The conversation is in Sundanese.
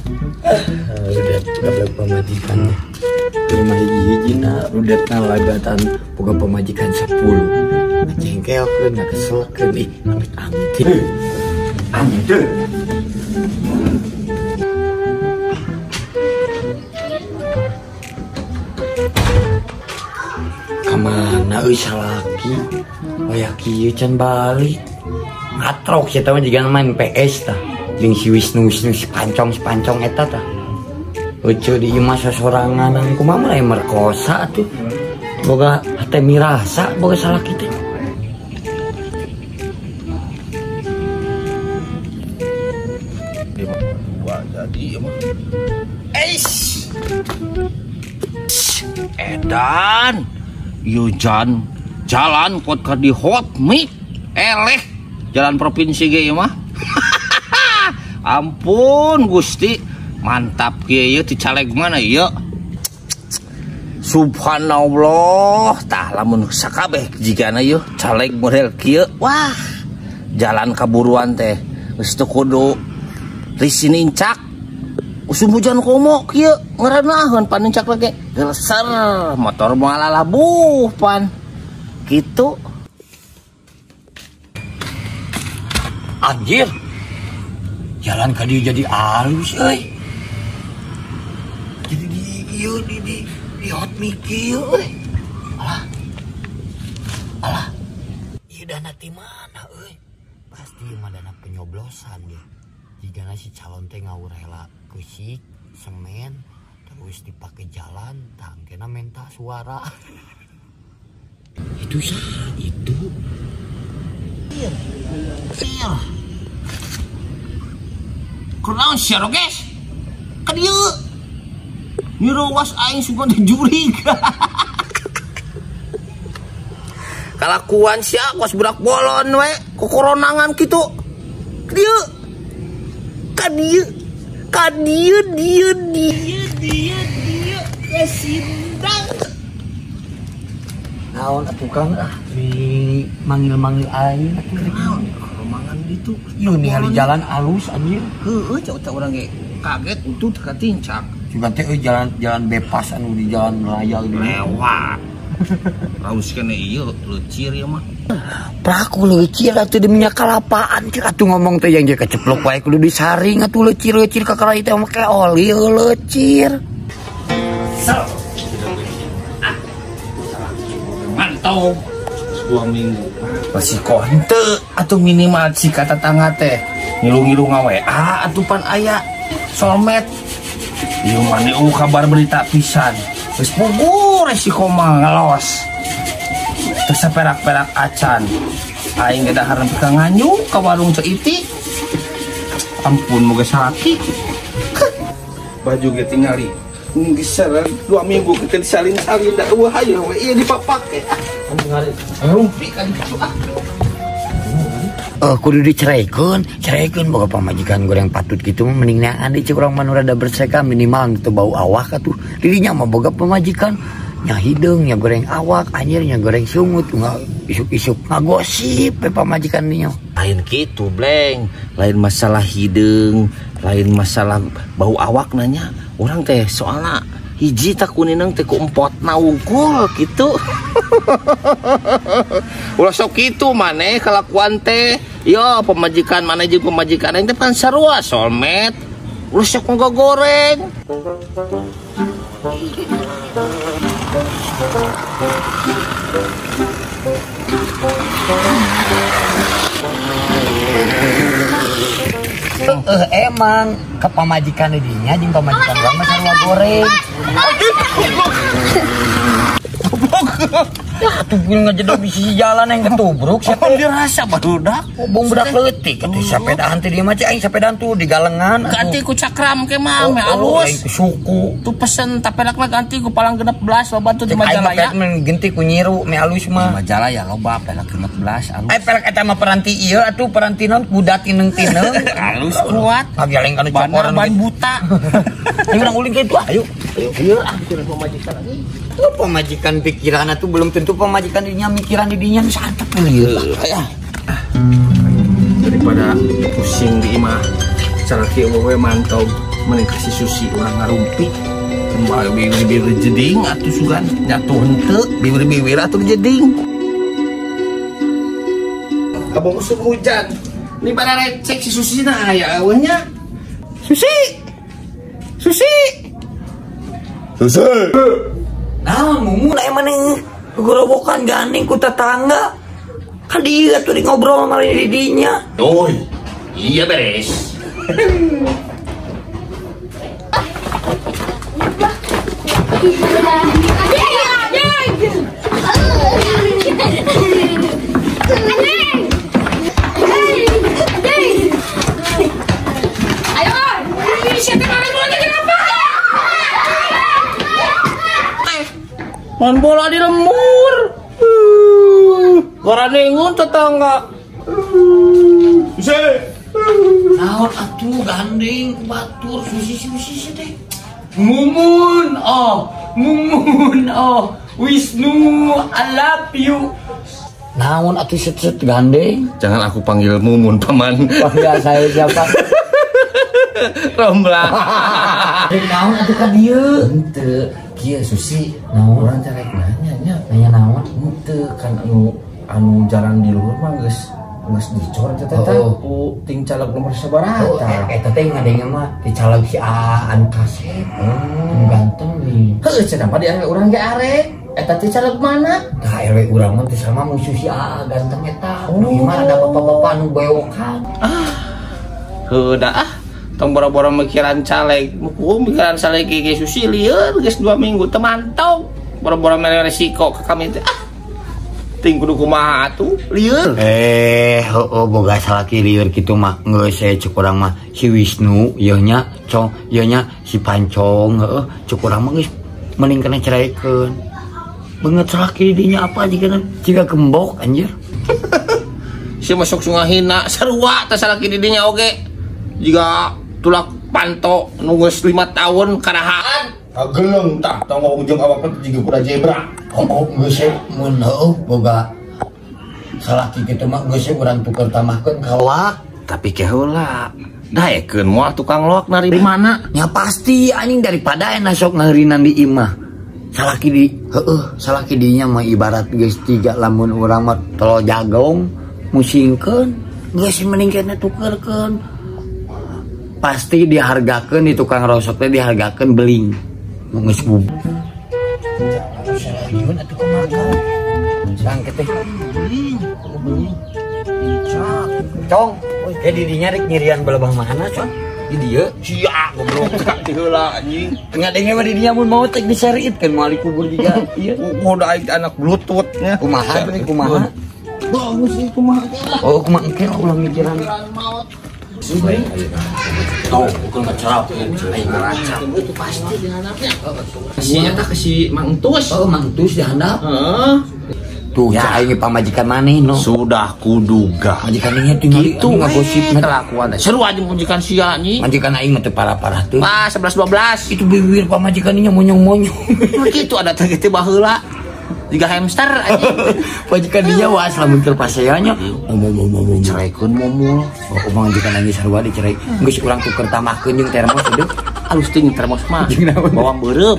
Udah gablek pamajikan teh. Terima hiji-hijina rudetna lagatan boga pamajikan 10. Ngajengkelkeun, ngakeselkeun ih, amit-amit. Anjir. Kamana euy salaki? Waya kieu can balik. Ngatrok sia teh mah jiga main PS tah. Jeung si Wisnu Wisnu si pancong eta tah. Euceu di imah sosoranganan kumaha mun aya merkosa atuh. Boga hate mirasa boga salaki teh. Jadi mah. Eish. Edan. Ieu jalan kot ka di hot mic eleh jalan provinsi ge ieu mah. Ampun Gusti, mantap kieu ieu ti caleg mana ieu. Subhanallah, tah lamun sakabeh jigana ieu caleg model kieu. Wah, jalan kaburuan teh geus teu kudu risi nincak. Usum hujan komo kieu ngaranahkeun pan nincak lagi. Geleser motor moal lalabuh pan. Kitu. Anjir. Jalan ka dieu jadi alus euy. Jadi di ieu di hot mic ieu euy. Alah. Alah. Ieu dana ti mana euy? Pasti ieu mah dana penyoblosan ya. Jigana si calon teh ngawurela keusik, semen, terus dipake jalan, tangkena menta suara. Itu sah, itu. Sir. Kunaon sia guys? Ka dieu. Nyiruwas aing sugan dijurig. Kalakuan sia kos budak bolon we, kokoronangan kitu. Ka dieu. Ka dieu. Ka dieu dieu dieu dieu dieu kesindang. Naon atuh Kang ah di manggil-manggil aing atuh naon romangan ditu. Ieu ningali jalan alus anjir. Heueuh cau teh urang ge kaget untung teu katincak. Juga teh euy jalan bebas anu di jalan raya di lewat. Raus kene ieu leucir ieu mah. Praku leucir atuh di minyak kalapaan cek atuh ngomong teh yang keceplok wae kudu disaring atuh leucir-leucir ka karai teh make oli leucir. Mantau 2 minggu masih konte atau minimal si kata tetangga teh ngilu-ngilu ngawa atuh pan aya solmet ieu mah kabar berita pisan geus pugur si koma ngelos teu saperak-perak acan aing ge dahar nepi ka nganyu ka warung Ceu Iti ampun moga salaki baju ge tingali geser 2 minggu kita disalin-salin da eueuh hayo we ieu dipapake rumpi kan kitu ah. Kudu diceraikan, ceraikan boga pamajikan goreng patut gitu mah mending neangan di urang mah nu rada berseka minimal teu bau awak atuh. Dirinya mah boga pamajikan nya hideung nya goreng awak anjir nya goreng sungut isuk-isuk ngagosip we pamajikan dinya. Lain kitu bleng, lain masalah hideung, lain masalah bau awak nanya. Urang teh soalna hiji tak kunineng teh ku empotna wungkul kitu. Ulah sok kitu maneh kalakuan teh. Yo pemajikan maneh jeung pemajikan aing teh pan sarua solmet. Ulah sok ngagoreng. Emang ke pamajikan dinya jeung pamajikan urang mah sarua goreng. Atuh ngejedog di sisi jalan yang ketubruk siapa dirasa barudak. Bung budak leutik atuh sapedaan teh dia mah aing sapedaan tuh di galengan. Ganti ku cakram ke mah me alus. Aing ku suku. Tuh pesen tapelakna ganti ku palang 16 loba tuh di Majalaya. Aing genti ku nyiru me alus mah. Di Majalaya loba pelak 16 alus. Ai pelak eta mah peranti ieu atuh peranti naon kuda tineng-tineng. Alus kuat. Ngageleng kana cokoran ban buta. Ayo urang ulin ka itu ayo. Ayo ieu ah pikiran pamajikan anjing. Tuh pamajikan pikiran tuh belum tentu pamajikan dinya mikiran dinya geus antep ieu. Daripada pusing di imah salaki we mantau. Mending kasih Susi urang ngarumpik. Bae bibir jeding atuh sugan nyatu henteu bibir-bibir atuh jeding. Abang musim hujan. Ini pada recek si Susi na aya eueuh nya. Susi. Susi. Susi. Naon mumun aya maneh gorobokan gandeng ku tetangga. Kan dia tuh di ngobrol sama di dinya. Oi. Iya beres. Main bola di lemur. Goranengun tetangga. Naon atuh gandeng batur susi-susi teh. Mumun oh, Mumun oh, Wisnu I love you. Naon atuh set-set gandeng? Jangan aku panggil Mumun paman. Panggil saya siapa? Rombla. Naon atuh ka dieu? Henteu, kieu Susi. Naon? Urang teh rek nanya nya. Nanya naon? Henteu kan anu jalan di luhur mah geus dicor teh teh ku ting caleg nomor sabaraha. Oh, eta teh ngadenge mah di caleg si A anu kasep. Nu ganteng nih. Heuh cenah mah di RW urang ge arek. Eta teh caleg mana? Tah RW urang mah teh sama musuh si A ganteng eta. Nu ieu mah ada bapak-bapak anu bewokan. Ah. Heuh dah ah. Tong boro-boro mikiran caleg, ku mikiran caleg ge Susi lieur geus 2 minggu teu mantau. Boro-boro mere resiko ka kami teh. Ah. Ting kudu kumaha atuh lieur. Heueuh boga salaki lieur kitu mah geus cek urang mah si Wisnu ieu nya, cong ieu nya si Pancong heueuh cek urang mah geus mending kana ceraikeun. Beungeut salaki di dinya apa jigana jiga gembok anjir. Si masuk sungahina sarua teh salaki di dinya oge. Jiga tulak panto nu geus 5 tahun karahaan. Kageleng tah tong ngomong jeung awak teh jiga kuda zebra. Oh, geus mun heueuh boga salaki kitu mah geus urang tuker tambahkeun ka loak. Tapi ke heula daekeun moal tukang loak nari di mana? Nya pasti anjing daripada enak sok ngaheurinan di imah. Salaki di heueuh salaki dinya mah ibarat geus tiga lamun urang mah tolo jagong musingkeun geus mending kene tukerkeun. Pasti dihargakeun di tukang rosok teh dihargakeun beling. Geus bub. Salahyun atuh kumaha? Bangke teh. Cong, eh di dinya rek nyirian belebah mana, Cong? Di dieu sia goblok ti heula anjing. Ngadenge mah di dinya mun mau teh diseriitkeun moal dikubur juga. Ieu. Kudu aing anak bluetooth nya. Kumaha teh kumaha? Bagus sih kumaha. Oh, kumaha engke ulah mikiran. Tuh, bukan ngecerap, aing ngeracap. Itu pasti dihandapnya. Si eta ke si Mang Tus. Oh, Mang Tus dihandap. Heeh. Tuh, ya aing pamajikan maneh no. Sudah kuduga. Majikan ieu tinggal gitu ngagosip kelakuan. Seru aja majikan sia anjing. Majikan aing mah teu parah-parah teu. Wah, 11 12. Itu bibir pamajikan nya monyong-monyong. Kitu ada teh kitu baheula. Jiga hamster anjing. Majikan dinya was lamun keur paseanya ngomong-ngomong dicerekeun momul. Oh, majikan aing sarua dicerai. Geus urang tuker tambahkeun jeung termos deui. Alus teuing termos mah. Bawang beureum.